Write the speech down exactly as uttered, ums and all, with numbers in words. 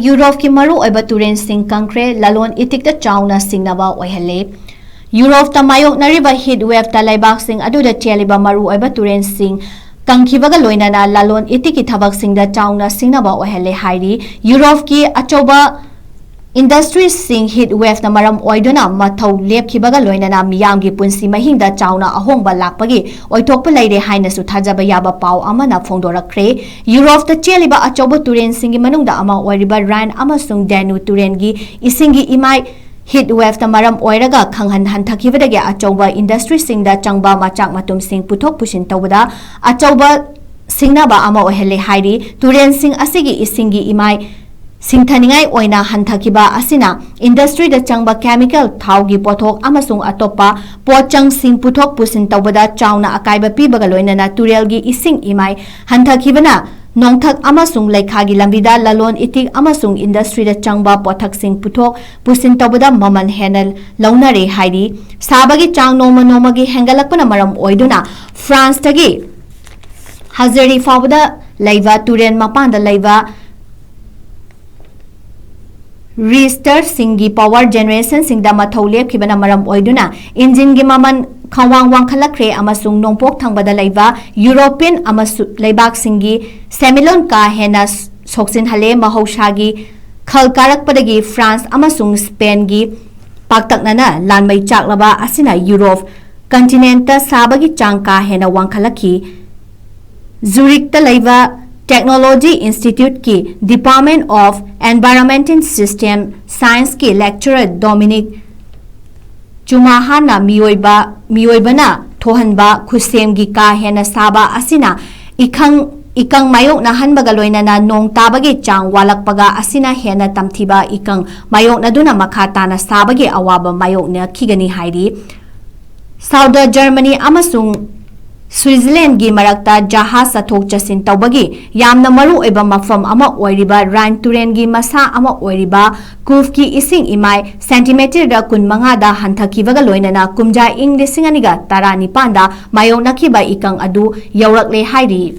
ꯌꯨꯔꯣꯞꯀꯤ ꯃꯔꯨꯑꯣꯏꯕ ꯇꯨꯔꯦꯟꯁꯤꯡ ꯀꯪꯈ꯭ꯔꯦ, ꯂꯂꯣꯟ ꯏꯇꯤꯛꯇ ꯆꯥꯎꯅ ꯁꯤꯡꯅꯕ ꯑꯣꯏꯍꯜꯂꯦ꯫ ꯌꯨꯔꯣꯞꯇ ꯃꯥꯌꯣꯛꯅꯔꯤꯕ heat waveꯇ ꯂꯩꯕꯥꯛꯁꯤꯡ ꯑꯗꯨꯗ ꯆꯦꯜꯂꯤꯕ ꯃꯔꯨꯑꯣꯏꯕ ꯇꯨꯔꯦꯟꯁꯤꯡ ꯀꯪꯈꯤꯕꯒ ꯂꯣꯏꯅꯅ ꯂꯂꯣꯟ ꯏꯇꯤꯛꯀꯤ ꯊꯕꯛꯁꯤꯡꯗ ꯆꯥꯎꯅ ꯁꯤꯡꯅꯕ ꯑꯣꯏꯍꯜꯂꯦ ꯍꯥꯏꯔꯤ꯫ ꯌꯨꯔꯣꯞꯀꯤ ꯑꯆꯧꯕ industryꯁꯤꯡ heat waveꯅ ꯃꯔꯝ ꯑꯣꯏꯗꯨꯅ ꯃꯊꯧ ꯂꯦꯞꯈꯤꯕꯒ ꯂꯣꯏꯅꯅ ꯃꯤꯌꯥꯝꯒꯤ ꯄꯨꯟꯁꯤ ꯃꯍꯤꯡꯗ ꯆꯥꯎꯅ ꯑꯍꯣꯡꯕ ꯂꯥꯛꯄꯒꯤ ꯑꯣꯏꯊꯣꯛꯄ ꯂꯩꯔꯦ ꯍꯥꯏꯅꯁꯨ ꯊꯥꯖꯕ ꯌꯥꯕ ꯄꯥꯎ ꯑꯃꯅ ꯐꯣꯡꯗꯣꯔꯛꯈ꯭ꯔꯦ꯫ ꯌꯨꯔꯣꯞꯇ ꯆꯦꯜꯂꯤꯕ ꯑꯆꯧꯕ ꯇꯨꯔꯦꯟꯁꯤꯡꯒꯤ ꯃꯅꯨꯡꯗ ꯑꯃ ꯑꯣꯏꯔꯤꯕ Rhine ꯑꯃꯁꯨꯡ Danube ꯇꯨꯔꯦꯟꯒꯤ ꯏꯁꯤꯡꯒꯤ ꯏꯃꯥꯏ heat waveꯇ ꯃꯔꯝ ꯑꯣꯏꯔꯒ ꯈꯪꯍꯟ ꯍꯟꯊꯈꯤꯕꯗꯒꯤ ꯑꯆꯧꯕ industryꯁꯤꯡꯗ ꯆꯪꯕ ꯃꯆꯥꯛ ꯃꯊꯨꯝꯁꯤꯡ ꯄꯨꯊꯣꯛ ꯄꯨꯁꯤꯟ ꯇꯧꯕꯗ ꯑꯆꯧꯕ ꯁꯤꯡꯅꯕ ꯑꯃ ꯑꯣꯏꯍꯜꯂꯦ ꯍꯥꯏꯔꯤ꯫ ꯇꯨꯔꯦꯟꯁꯤꯡ ꯑꯁꯤꯒꯤ ꯏꯁꯤꯡꯒꯤ ꯏꯃꯥꯏ ꯁꯤꯡꯊꯅꯤꯡꯉꯥꯏ ꯑꯣꯏꯅ ꯍꯟꯊꯈꯤꯕ ꯑꯁꯤꯅ industryꯗ ꯆꯪꯕ chemical, ꯊꯥꯎꯒꯤ ꯄꯣꯠꯊꯣꯛ ꯑꯃꯁꯨꯡ ꯑꯇꯣꯞꯄ ꯄꯣꯠꯆꯪꯁꯤꯡ ꯄꯨꯊꯣꯛ ꯄꯨꯁꯤꯟ ꯇꯧꯕꯗ ꯆꯥꯎꯅ ꯑꯀꯥꯏꯕ ꯄꯤꯕꯒ ꯂꯣꯏꯅꯅ ꯇꯨꯔꯦꯜꯒꯤ ꯏꯁꯤꯡ ꯏꯃꯥꯏ ꯍꯟꯊꯈꯤꯕꯅ ꯅꯣꯡꯊꯛ ꯑꯃꯁꯨꯡ ꯂꯩꯈꯥꯒꯤ ꯂꯝꯕꯤꯗ ꯂꯂꯣꯟ ꯏꯇꯤꯛ ꯑꯃꯁꯨꯡ industryꯗ ꯆꯪꯕ ꯄꯣꯠꯊꯛꯁꯤꯡ ꯄꯨꯊꯣꯛ ꯄꯨꯁꯤꯟ ꯇꯧꯕꯗ ꯃꯃꯜ ꯍꯦꯟꯅ ꯂꯧꯅꯔꯦ ꯍꯥꯏꯔꯤ꯫ ꯁꯥꯕꯒꯤ ꯆꯥꯡ ꯅꯣꯡꯃ ꯅꯣꯡꯃꯒꯤ ꯍꯦꯟꯒꯠꯂꯛꯄꯅ ꯃꯔꯝ ꯑꯣꯏꯗꯨꯅ Franceꯇꯒꯤ ꯍꯖꯦꯔꯤ ꯐꯥꯎꯕꯗ ꯂꯩꯕ ꯇꯨꯔꯦꯜ ꯃꯄꯥꯟꯗ ꯂꯩꯕ reactorꯁꯤꯡꯒꯤ power generationꯁꯤꯡꯗ ꯃꯊꯧ ꯂꯦꯞꯈꯤꯕꯅ ꯃꯔꯝ ꯑꯣꯏꯗꯨꯅ engineꯒꯤ ꯃꯃꯜ ꯈꯪꯋꯥꯡ ꯋꯥꯡꯈꯠꯂꯛꯈ꯭ꯔꯦ ꯑꯃꯁꯨꯡ ꯅꯣꯡꯄꯣꯛ ꯊꯪꯕꯗ ꯂꯩꯕ European ꯑꯃꯁꯨꯡ ꯂꯩꯕꯥꯛꯁꯤꯡꯒꯤ ꯁꯦꯟꯃꯤꯠꯂꯣꯟ ꯀꯥ ꯍꯦꯟꯅ ꯁꯣꯛꯆꯤꯟꯍꯜꯂꯦ꯫ ꯃꯍꯧꯁꯥꯒꯤ ꯈꯜ ꯀꯥꯔꯛꯄꯗꯒꯤ France ꯑꯃꯁꯨꯡ Spainꯒꯤ ꯄꯥꯛꯇꯛꯅꯅ ꯂꯥꯟꯃꯩ ꯆꯥꯛꯂꯕ ꯑꯁꯤꯅ Europe continentꯇ ꯁꯥꯕꯒꯤ ꯆꯥꯡ ꯀꯥ ꯍꯦꯟꯅ ꯋꯥꯡꯈꯠꯂꯛꯈꯤ꯫ Zurichꯇ ꯂꯩꯕ Technology Instituteꯀꯤ Department of Environmental System Scienceꯀꯤ lecturer Dominic Chumahanꯅ ꯃꯤꯑꯣꯏꯕ, ꯃꯤꯑꯣꯏꯕꯅ ꯊꯣꯛꯍꯟꯕ ꯈꯨꯠꯁꯦꯝꯒꯤ ꯀꯥ ꯍꯦꯟꯅ ꯁꯥꯕ ꯑꯁꯤꯅ ꯏꯈꯪ, ꯏꯀꯪ ꯃꯥꯌꯣꯛꯅꯍꯟꯕꯒ ꯂꯣꯏꯅꯅ ꯅꯣꯡ ꯇꯥꯕꯒꯤ ꯆꯥꯡ ꯋꯥꯠꯂꯛꯄꯒ ꯑꯁꯤꯅ ꯍꯦꯟꯅ ꯇꯝꯊꯤꯕ ꯏꯀꯪ ꯃꯥꯌꯣꯛꯅꯗꯨꯅ ꯃꯈꯥ ꯇꯥꯅ ꯁꯥꯕꯒꯤ ꯑꯋꯥꯕ ꯃꯥꯌꯣꯛꯅꯈꯤꯒꯅꯤ ꯍꯥꯏꯔꯤ꯫ Southern Germany ꯑꯃꯁꯨꯡ Switzerlandꯒꯤ ꯃꯔꯛꯇ ꯖꯍꯥꯖ ꯆꯠꯊꯣꯛ ꯆꯠꯁꯤꯟ ꯇꯧꯕꯒꯤ ꯌꯥꯝꯅ ꯃꯔꯨ ꯑꯣꯏꯕ ꯃꯐꯝ ꯑꯃ ꯑꯣꯏꯔꯤꯕ Rhine ꯇꯨꯔꯦꯜꯒꯤ ꯃꯁꯥ ꯑꯃ ꯑꯣꯏꯔꯤꯕ Kurfꯀꯤ ꯏꯁꯤꯡ ꯏꯃꯥꯏ centimeterꯗ ꯀꯨꯟꯃꯉꯥꯗ ꯍꯟꯊꯈꯤꯕꯒ ꯂꯣꯏꯅꯅ ꯀꯨꯝꯖꯥ ꯏꯪ ꯂꯤꯁꯤꯡ ꯑꯅꯤꯒ ꯇꯔꯥꯅꯤꯄꯥꯟꯗ ꯃꯥꯌꯣꯛꯅꯈꯤꯕ ꯏꯀꯪ ꯑꯗꯨ ꯌꯧꯔꯛꯂꯦ ꯍꯥꯏꯔꯤ꯫